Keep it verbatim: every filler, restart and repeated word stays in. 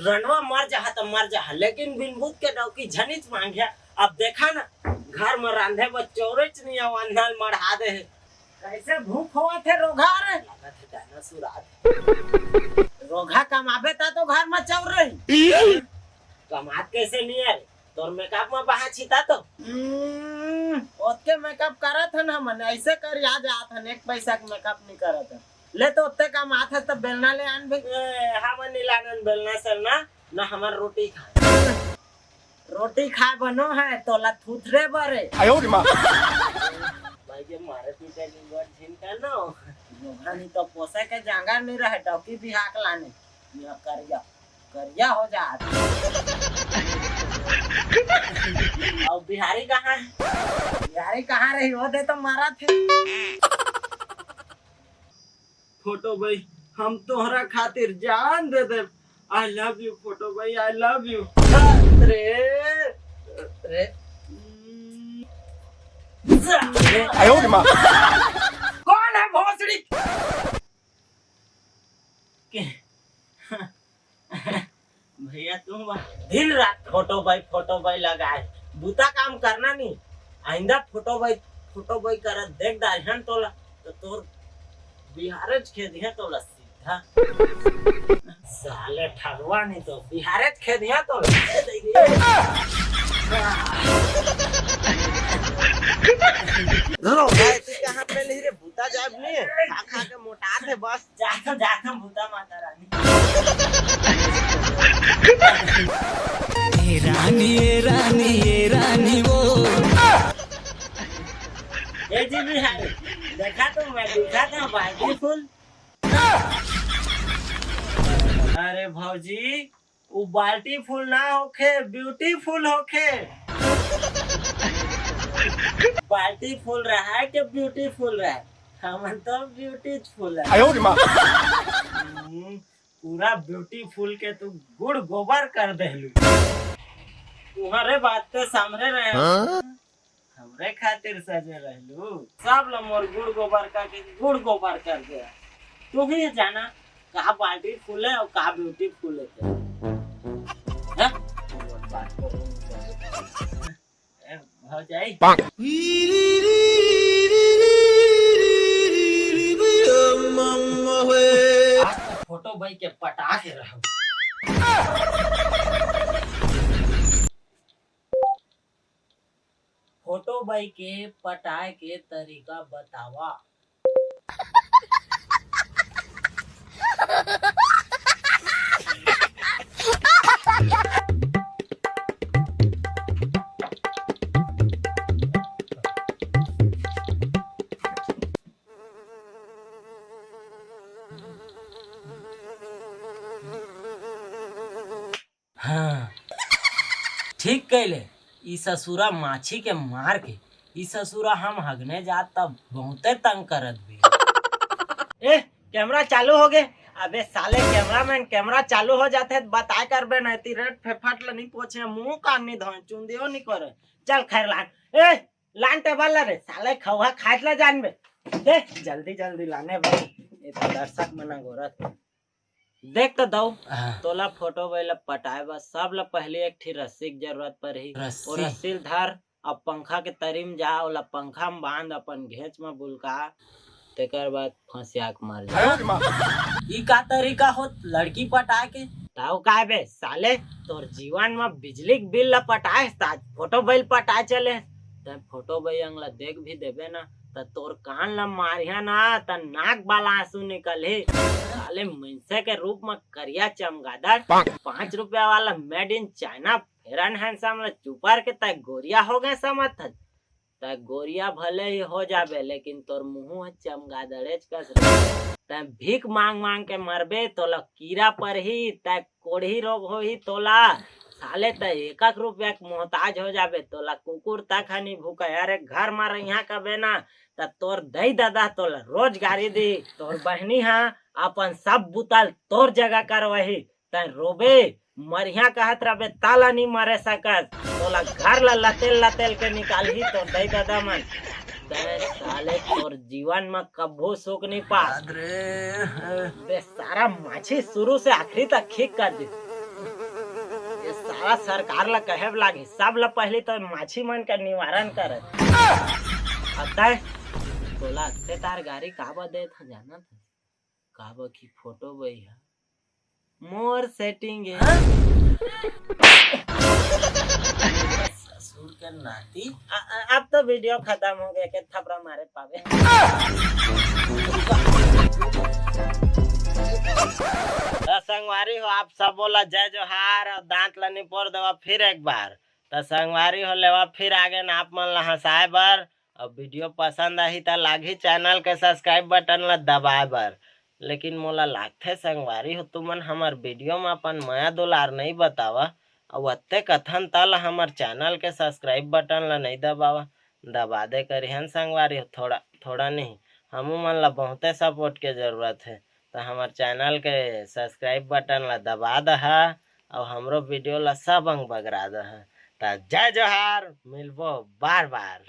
गंडवा मर जाहा त मर जाहा, लेकिन बिनभूत के डौकी झनिच मांगिया। अब देखा ना, घर म रांधे बर चौरेच नइ आवा, नल मढ़ा दे हे। कैसे भूख होवत हे रोगहा रे? लागत हे डायनासोर आत हे। रोगहा कमाबे ता तो घर म चौर रही। कमात कैसे नइ हे रे? तोर मेकअप म बहा छिता तो। हम्म, ओतके मेकअप करत हन हमन, ऐसे करिया जात हन, एक पैसा के मेकअप नइ करत हन। ले तो ओतके कमात हस त बेलना ले आन बे। ए, हमन नइ लानन बेलना सेलना, ना हमर रोटी खाए। रोटी खाए बनो हे, तोला थुथरे बरे। आयो रे माँ। भाई के मारे पीटे के गोठ झिन का नो। लोहा नइ तो पोसे के जांगर नइ रहे, डौकी बिहा के लाने। ये करिया, करिया हो जात। अउ बिहारी कहाँ हे? बिहारी कहाँ रही? वो दे तो मारा थे। फोटो भाई, हम तोहरा खातिर जान दे देब। I love you फोटो भाई, I love you। रे, रे। आयो रे माँ। कौन है भोसड़ी? के? भैया तुम दिन रात फोटो भाई, फोटो भाई लगाए, बूता काम करना नहीं। आइंदा फोटो भाई, फोटो भाई करत देख डारिहन तोला, तो तोर बिहारेच खेदिहे तोला सीधा। साले ठगवा नहीं तो बिहारेच खेदिहे तोला। रो भाई, तू कहाँ पे नहीं रे? बूता जाब नहीं, खा खा के मोटा थे बस। जाथन, जाथन, भूता माता रानी। ए रानी, ए रानी, ए रानी वो। ए जी बिहारी, देखा तो मैं दिखा था बाल्टी फुल। अरे भौजी, वो बाल्टी फुल ना होखे, ब्यूटीफुल होखे। बाल्टी फुल रहा है कि ब्यूटीफुल रहा है, हमन तो ब्यूटीफुल है। आयो रे माँ। हम्म, पूरा ब्यूटीफुल के तू गुड़ गोबर कर देहलू। तुम्हारे बात पे सामने रहे। हाँ? हमरे खातिर सजे रहलू। सब ल मोर गुड़ गोबर का के गुड़ गोबर कर दे। तू ही जाना कहा बाल्टी फुल है और कहा ब्यूटीफुल है। हैं? ए, भौजाई। आज तो फोटो भाई के पटा के रहू। फोटो बाई के पटाए के तरीका बतावा। हाँ, ठीक कहले। ई ससुरा माछी के मार के, ई ससुरा हम हगने जात तब बहुते तंग करत भी। ए, कैमरा चालू हो गे। अबे साले कैमरामैन, कैमरा चालू हो जाते त बताए करबे, नहीं ती रेट फेफाट ल नहीं पोछे, मुंह कान नहीं धोए, चुंदियो नहीं करे। चल खैर लान, ए, लान टेबल ला रे, साले खौहा खाए ला जानबे। दे, जल्दी जल्दी लाने भाई, ये तो दर्शक मना गोरत। देख तो दऊ, हाँ। तोला फोटो बाई ला पटाए बर सब ला पहले एक ठी रस्सी के जरूरत पड़ही। रस्सी? वो रस्सी ल धर, अब पंखा के तरी म जा, ओला पंखा म बांध, अपन घेंच म बुलका, तेकर बाद फंसिया के मर जा। ई का तरीका होत लड़की पटाए के? ताऊ काय बे साले, तोर जीवन म बिजली के बिल ला पटाए, त आज फोटो बाई ल पटाए चले। तै फोटो बाई अंग ला देख भी देबे ना, त तोर कान ला मारिया ना, त नाक वाला आंसू निकलही। साले मइनसे के रूप म करिया चमगादड़, पाँच रुपया वाला made in China fair and handsome ला चुपर के तै गोरिया हो गए समझत हस। तै गोरिया भले ही हो जाबे, लेकिन तोर मुंह ह चमगादड़ेच कस रही। तै भीख मांग मांग के मरबे, तोला कीरा परही, तै कोढ़ी रोग होही तोला। साले तै एक एक रुपया के मोहताज हो जाबे, तोला कुकुर तक ह नी भूखे। अरे घर म रहिया कबे ना, त तोर दई ददा तोला रोज गारी दी। तोर बहनी ह अपन सब बुता ल तोर जगह करवाही। तै रोबे, मरिया कहत रबे, ताला नी मरे सकस। तोला घर ला लतेल लतेल के निकालही तोर दई ददा मन। तै साले तोर जीवन म कभू सुख नी पास। बे सारा माछी शुरू से आखिरी तक खींच कर दे। सरकार ला कहे बर लागही, सब ला पहली तो माछी मन के निवारण करे। अउ तय बोला, ते तार गारी काबर देत ह जानत हस? काबर की फोटो बई ह मोर सेटिंग है। ससुर के नाती। अ-, अ-, अब तो वीडियो खतम हो गया, के थपरा मारे पावे। त संगवारी हो, आप सबो ला जय जोहार अउ दांत ला निपोर देवा फिर एक बार। त संगवारी हो, लेवा फिर आगे न आप मन ला हंसाए बर। अउ वीडियो पसंद आही त लागही चैनल के सब्सक्राइब बटन ला दबाए बर। लेकिन मोला लागथे संगवारी हो, तुमन हमर वीडियो म अपन मया दुलार नइ बतावा, अउ अत्ते कथन तल हमर चैनल के सब्सक्राइब बटन ला नइ दबावा। दबा दे करिहन संगवारी हो, थोड़ा थोड़ा नहीं, हमू मन ला बहुते सपोर्ट के जरूरत हे। त हमर चैनल के सब्सक्राइब बटन ला दबा दहा, अउ हमरो वीडियो ला सब अंग बगरा दहा। त जय जोहार, मिलबो बार बार।